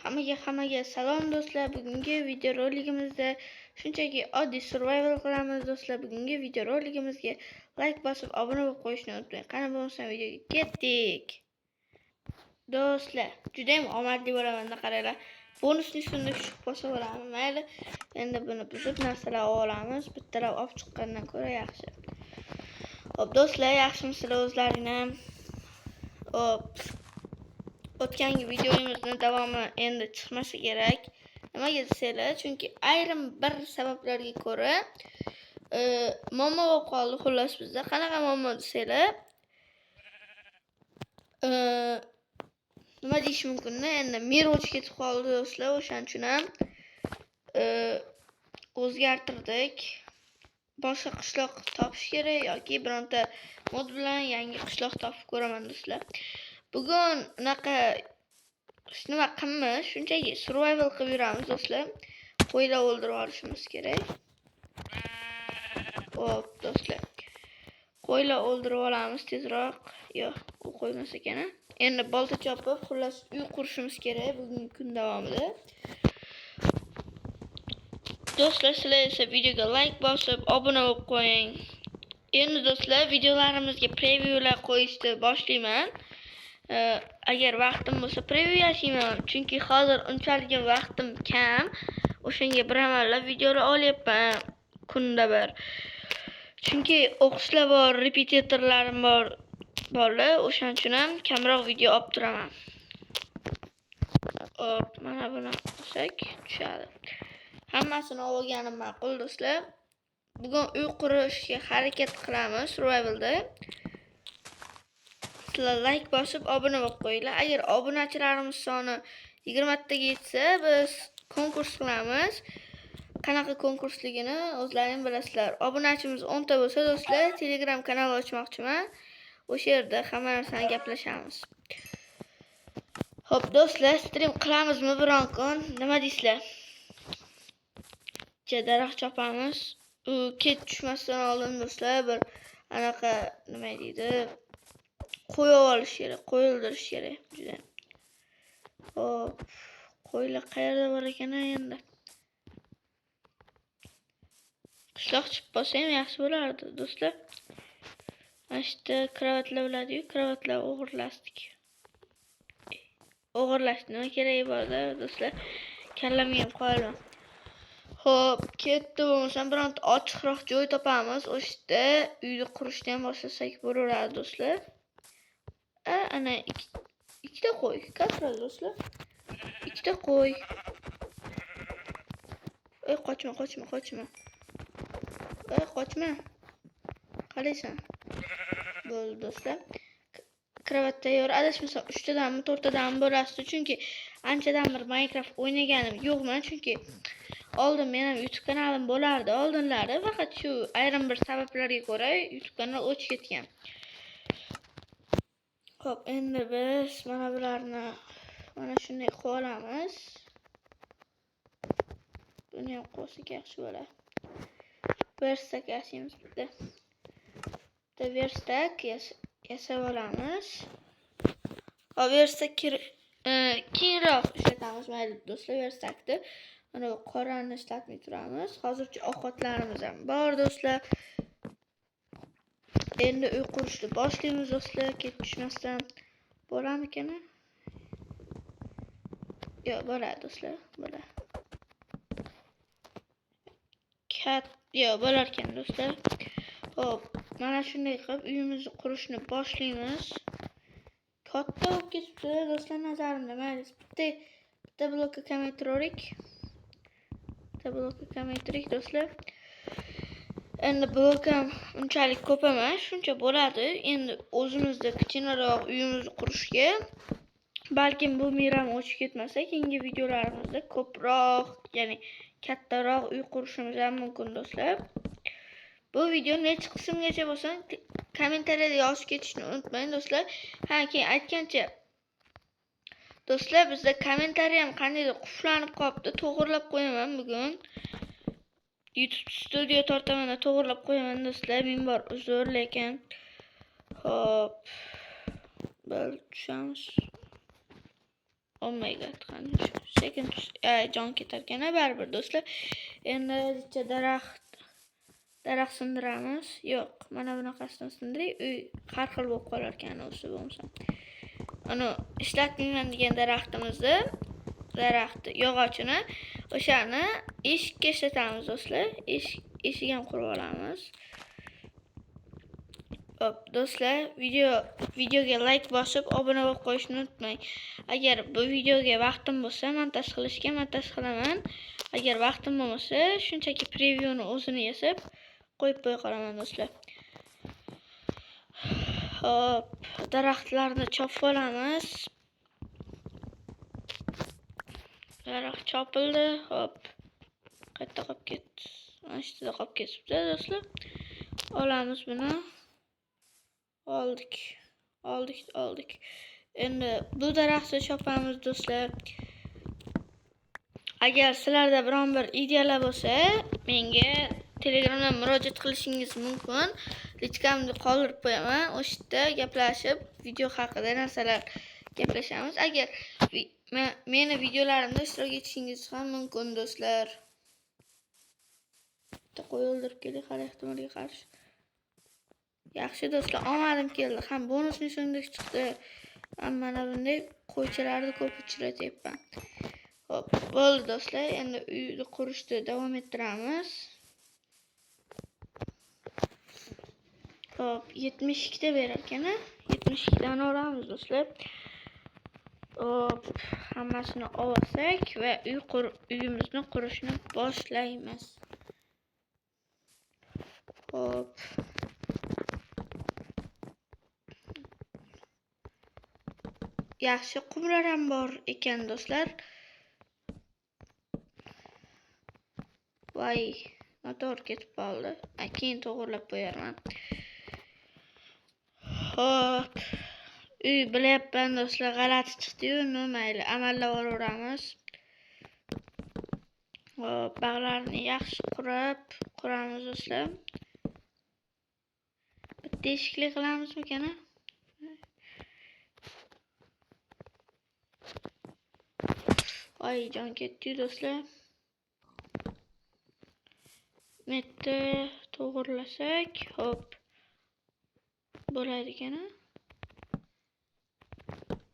Hammaga salom do'stlar. Bugungi videoroligimizda shunchaki oddiy survival qilamiz do'stlar. Bugungi videoroligimizga like bosib, obuna bo'lib qo'yishni unutmang. Qani bo'lmasa videoga ketdik. Do'stlar, juda ham omadli bo'laman, qaranglar. Bonusli sunduk chiqib qolsa bo'ladimi? Mayli, endi buni buzib narsalar olamiz. Bittalab olib chiqqandan ko'ra yaxshi. Xo'p, do'stlar, yaxshimisizlar o'zlaringni? Xo'p. O'tgangi videomizni davomi endi chiqmasa kerak. Nimaga desanglar, chunki ayrim bir sabablarga ko'ra muammo bo'lib qoldi xullas bizda. Qanaqa muammo desanglar, nima deyish mumkin? Endi mir o'chib ketib qoldi do'stlar, o'shaning uchun ham o'zgartirdik. Boshqa qishloq topish kerak yoki bironta mod bilan yangi qishloq topib ko'raman do'stlar. Bugun unaqa hech nima qilmish, shunchaki survival qilib yuramiz do'stlar. Qo'ylar o'ldirib olishimiz kerak. Xo'p, do'stlar. Qo'ylar o'ldirib olamiz tezroq. Yo'q, u qo'ymas ekan. Endi bolta chopib, xullas uy qurishimiz kerak bugungi kun davomida. Do'stlar, sizlar esa videoga like bosib, obuna bo'lib qo'ying. Endi do'stlar, videolarimizga previewlar qo'yishni boshlayman. Agar vaqtim bo'lsa preview yasayman, chunki hozir unchalik vaqtim kam. O'shanga bir amallab videolar olyapman kunda bir. Chunki o'qishlar bor, repetitorlarim bor, borlar, o'shaning uchun ham kamroq video olib turaman. Hop, mana buni olsak tushadi. Hammasini olganim ma'qul do'stlar. Bugun uy qurishga harakat qilamiz survivalda. Sizlar like bosib obuna bo'lib qo'yinglar. Agar obunachilarimiz soni 20 taga yetsa, biz konkurs qilamiz. Qanaqa konkursligini o'zlaring bilasizlar. Obunachimiz 10 ta bo'lsa do'stlar, Telegram kanal ochmoqchiman. O'sha yerda hamma narsani gaplashamiz. Xo'p, do'stlar, stream qilamizmi biron kun? Nima deysizlar? Daraxt chopamiz. U kech tushmasdan oldin do'stlar bir anaqa nima deydi? Qo'yib olish kerak, qo'y o'ldirish kerak juda. Xo'p, qo'ylar qayerda bor ekan endi? Qishloq chiqib qolsa ham yaxshi bo'lardi do'stlar. Mana shu yerda kravatlar bo'ladi-yu, kravatlar o'g'irlasdik. O'g'irlash nima keragi bor-da do'stlar? Kallamga ham qo'yaman. Xo'p, ketdi bo'lmasam bironta ochiqroq joy topamiz. O'sha yerda uyni qurishni ham boshlasak bo'laveradi do'stlar. Ana ikkita qo'y, как раз do'stlar. Ikkita qo'y. Ey, qochma, qochma, qochma. Ey, qochma. Qalaysan? Bo'ldi do'stlar. Kravat tayyor. Adashmasam 3 tadanmi, 4 tadanmi bo'lasdi. Chunki anchadan bir Minecraft o'ynaganim yo'qman, chunki oldin men ham YouTube kanalim bo'lardi oldinlari, faqat shu ayrim bir sabablarga ko'ra YouTube kanal o'chib ketgan. Xo'p, endi biz mana bularni mana shunday qilib olamiz. Buni ham qo'ysak yaxshi bo'ladi. Verstak yasaymiz bitta. Bitta verstak yasab olamiz. Hop, verstak keyinroq ishlatamiz mayli do'stlar verstakni. Mana bu qorani ishlatmay turamiz. Hozircha ovqatlarimiz ham bor do'stlar. Endi uy qurishni boshlaymiz do'stlar, kech tushmasdan bo'larmikan? Yo'q, bo'ladi do'stlar, bo'ladi. Kat, yo'q, bo'larkan do'stlar. Xo'p, mana shunday qilib uyimizni qurishni boshlaymiz. Katta bo'lib ketibdi do'stlar nazarimda. Mayli, bitta bitta blokka kamaytiraylik. Bitta blokka kamaytirik do'stlar. Endi blok ham unchalik ko'p emas, shuncha bo'ladi. Endi o'zimizda kichkinaroq uyimizni qurishga balkim bu miram o'chib ketmasa, keyingi videolarimizda ko'proq, ya'ni kattaroq uy qurishimiz ham mumkin do'stlar. Bu video necha qismgacha bo'lsin, kommentariyada yozib ketishni unutmang do'stlar. Ha, keyin aytgancha do'stlar, bizda kommentariy ham qandaydir qulflanib qolibdi. To'g'irlab qo'yaman bugun. YouTube studio tortaman, to'g'irlab qo'yaman do'stlar. Ming bor uzr lekin. Xo'p. Bo'ldi, tushamiz. Oh my god, qani sekin jon ketarkan baribir do'stlar. Endi ozcha daraxt sindiramiz. Yo'q, mana bunaqasidan sindiray, uy har xil bo'lib qolar ekan o'zi bo'lmasa. Uni ishlatmayman degan daraxtimizni, daraxtni yog'ochini o'shani eshikka ishlatamiz do'stlar. Eshik ham qurib olamiz. Hop, do'stlar, videoga like bosib, obuna bo'lib qo'yishni unutmang. Agar bu videoga vaqtim bo'lsa, montaj qilishga montaj qilaman. Agar vaqtim bo'lmasa, shunchaki previewni o'zini yasab qo'yib qo'ya qolaman do'stlar. Hop, daraxtlarni chopib olamiz. Daraxt chopildi. Hop. Qayerda qolib ketdi? Mana shu yerda qolib ketibdi do'stlar. Olamiz buni. Oldik. Oldik, oldik. Endi bu daraxtni chopamiz do'stlar. Agar sizlarda biron bir ideyalar bo'lsa, menga Telegramdan murojaat qilishingiz mumkin. Lichkamni qoldirib qo'yaman. O'sha yerda gaplashib, video haqida narsalar gaplashamiz. Agar meni videolarimda ishtirok etishingiz ham mumkin do'stlar. Bitta qo'y o'ldirib keling har ehtimolga qarshi. Yaxshi do'stlar, omadim keldi. Ham bonusli sunduq chiqdi. Ham mana bunday qo'ychalarni ko'p uchratyapman. Hop, bo'ldi do'stlar. Endi uyni qurishni davom ettiramiz. Hop, 72 ta berar ekan-a? 72 tani olamiz do'stlar. Hop, hammasini olsak va uyimizni qurishni boshlaymiz. Hop. Yaxshi qumlar ham bor ekan do'stlar. Voy, noto'g'ri ketib qoldi. Keyin to'g'irlab qo'yarman. Hop. Uy bilyapman do'stlar, g'alati chiqdi-yu, mayli, amallab olaveramiz. Hop, bag'larni yaxshi quramiz do'stlar. Bitta eshikli qilamizmikan-a? Voy, jon ketdi-yu do'stlar. Bitta to'g'irlasak, hop. Bo'ladi ekan-a?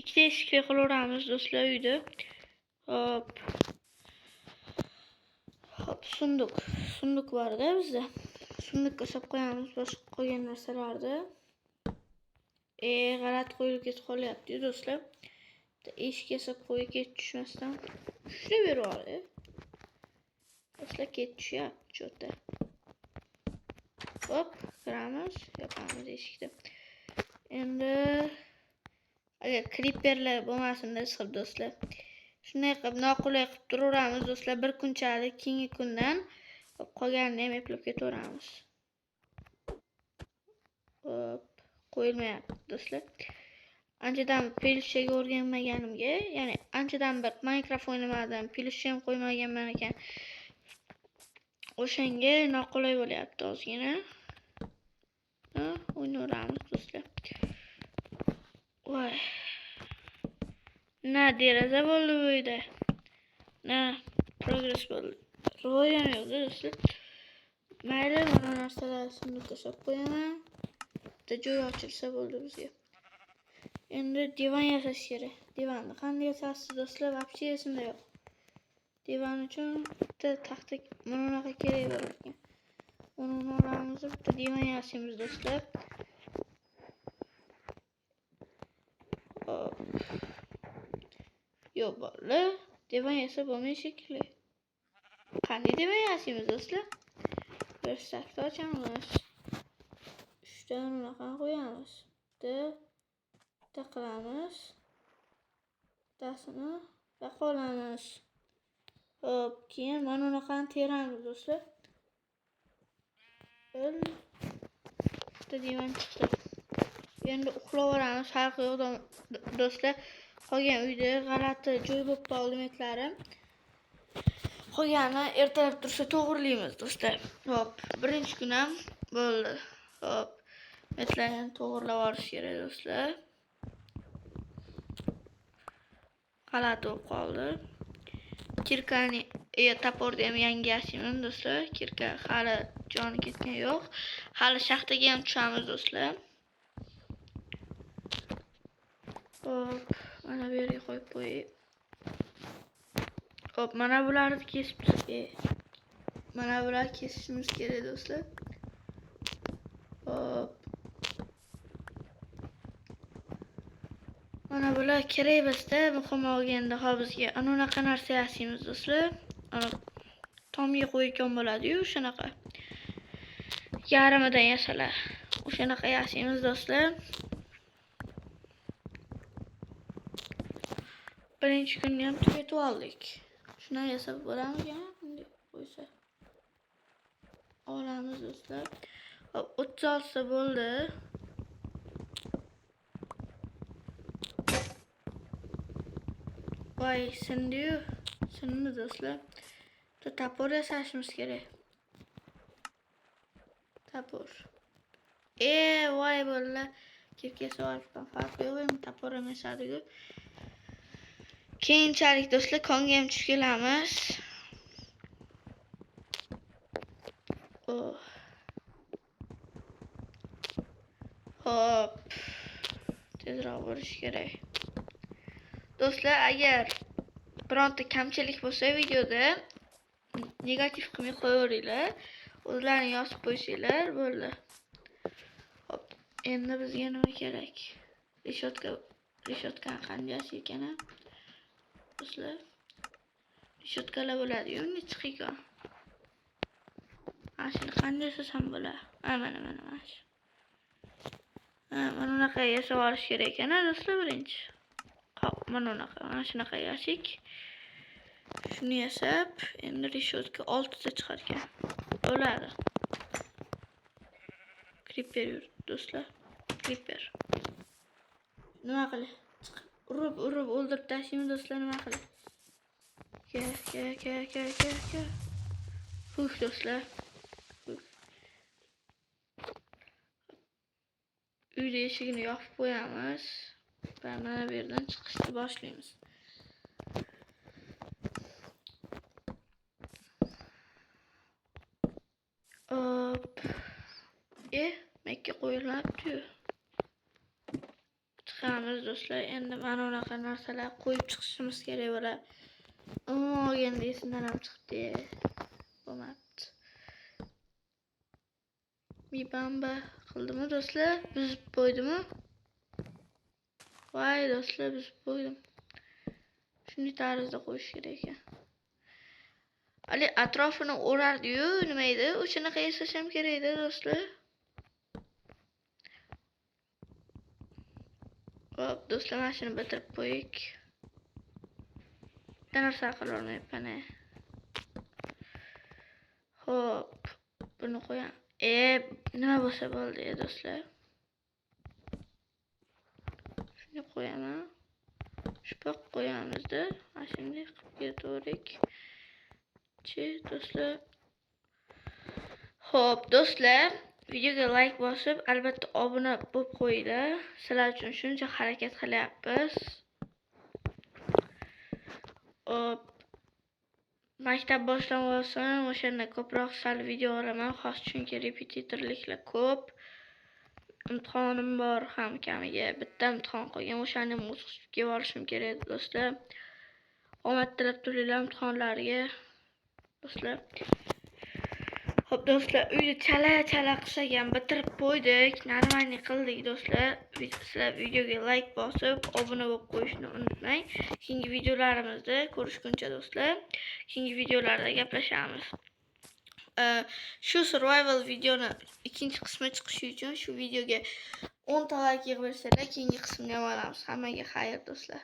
Ikkita eshikli qilaveramiz do'stlar uyda. Hop. Hop, sunduq. Sunduq bor-da bizda. Sunduqqa solib qo'yamiz boshqa qolgan narsalarni. G'alati qo'yilib ketib qolyapti-yu do'stlar. Bitta eshik yasab qo'yib ketib tushmasdan ushlab berib oldi. Do'stlar, ketib tushyapti cho'ta. Hop, kiramiz, yopamiz eshikni. Endi agar creeperlar bo'lmasin deb do'stlar. Shunday qilib noqulay qilib turaveramiz do'stlar bir kunchalik, keyingi kundan qolganini ham eplab ketaveramiz. Hop, qo'yilmayapti do'stlar. Anchadan pelushaga o'rganmaganimga, ya'ni anchadan bir Minecraft o'ynamadim, pelusha ham qo'ymaganman ekan. O'shanga noqulay bo'lyapti ozgina. Ha, o'ynayveramiz do'stlar. Voy. Na deraza bo'ldi bu uyda. Na progress bo'ldi. Rivoj ham yo'q do'stlar. Mayli, mana narsalarni sunduqqa solib qo'yaman. Bitta joy ochilsa bo'ldi bizga. Endi divan yasash kerak. Divanni qanday yasasiz do'stlar? Вообще esimda yo'q. Divan uchun bitta taxta mana bunaqa kerak bo'lar ekan. Uni olamiz, bitta divan yasaymiz do'stlar. Hop. Yo'q bolalar, divan yasab bo'lmaydi shekilli. Qanday divan yasaymiz do'stlar? Versakni ochamiz. 3 ta unaqa qo'yamiz. Bitta qilamiz. Bittasini va qolamiz. Hop, keyin mana bunaqani teramiz do'stlar. Bitta divan chiqdi. Endi uxlayveramiz, farqi yo'q do'stlar. Qolgan uyda g'alati joy bo'lib qoldi metlarim. Qolganini ertalab tursa to'g'rilaymiz do'stlar. Hop, birinchi kun ham bo'ldi. Hop, metlarni to'g'rilab olish kerak do'stlar. G'alati bo'lib qoldi. Кирка ni, топор ni ham yangi yasayman do'stlar. Кирка hali joni ketgan yo'q. Hali shaxtaga ham tushamiz do'stlar. Hop, mana bu yerga qo'yib qo'yay. Hop, mana bularni kesib mana bular kesishimiz kerak do'stlar. Hop. Mana bular kerak bizda, muhim olganda hop bizga ana unaqa narsa yasaymiz do'stlar. Ana tomga qo'ygan bo'ladi-yu, shunaqa. Yarmidan yasalar. O'shanaqa yasaymiz do'stlar. Birinchi kunni ham tugatib oldik. Shundan yasab bo'larmikan? Bunday qo'ysa. Olamiz do'stlar. Hop, 36 ta bo'ldi. Voy, sindi-yu. Sindi do'stlar. Bitta топор yasashimiz kerak. Топор. Voy bolalar. Kirkasi olibman. Farqi yo'q, endi топор ham yasadiku. Keyinchalik do'stlar konga ham tushib kelamiz. Oh. Hop. Tezroq bo'lish kerak. Do'stlar, agar bironta kamchilik bo'lsa videoda negativ qilmay qo'yaveringlar. O'zlaring yozib qo'ysanglar bo'ldi. Hop, endi bizga nima kerak? Reshotka, reshotkani qanday yasaykan ekan? Do'stlar, reshotkalar bo'ladi-yu, necha ekan? Mana shuni qanday yasasam bo'ladi? Ha, mana mana shu. Ha, mana unaqa yasab olish kerak ekan, do'stlar, birinchi. Hop, mana unaqa, mana shunaqa yashik. Shuni yasab, endi reshotka 6 ta chiqar ekan. Bo'ladi. Creeper yuribdi do'stlar. Creeper. Nima qilay? Chiqib urib urib o'ldirib tashlaymi do'stlar, nima qilay? Ke ke ke ke ke ke. Huh do'stlar. Huh. Uyda eshigini yopib qo'yamiz. Va mana bu yerdan chiqishni boshlaymiz. Hop. Makka qo'yilmabdi-yu. Chiqamiz do'stlar. Endi mana unaqa narsalar qo'yib chiqishimiz kerak bo'ladi. Umuman olganda esimdan ham chiqibdi. Bo'lmabdi. Mibamba qildimi do'stlar? Buzib qo'ydimi? Voy do'stlar, buzib qo'ydim. Shunday tarzda qo'yish kerak ekan. Hali atrofini o'rardi-yu, nima edi? O'shanaqa yasasham kerak edi do'stlar. Hop, do'stlar, mana shuni bitirib qo'yik. Bitta narsa qila olmayapman. Hop, buni qo'yam. Nima bo'lsa bo'ldi, do'stlar. Shuni qo'yaman. Shpoq qo'yamizda. Mana shunday qilib ketaverik. Chi, do'stlar. Xo'p, do'stlar, videoga like bosib, albatta obuna bo'lib qo'yinglar. Sizlar uchun shuncha harakat qilyapmiz. Hop, maktab boshlanib olsin, o'shanda ko'proq sal video olaman. Hozir chunki repetitorliklar ko'p. Imtihonim bor ham kamiga. Bitta imtihon qolgan, o'shani ham o'tkazib kelib olishim kerak do'stlar. Omad tilab turinglar imtihonlarga do'stlar. Xo'p do'stlar, uyda chala-chala qilsak ham bitirib qo'ydik, normalniy qildik do'stlar. Sizlar videoga like bosib, obuna bo'lib qo'yishni unutmang. Keyingi videolarimizda ko'rishguncha do'stlar, keyingi videolarda gaplashamiz. Shu survival videoni ikkinchi qismi chiqishi uchun shu videoga 10 ta like yig'ib bersanglar, keyingi qismini ham olamiz. Hammaga xayr do'stlar.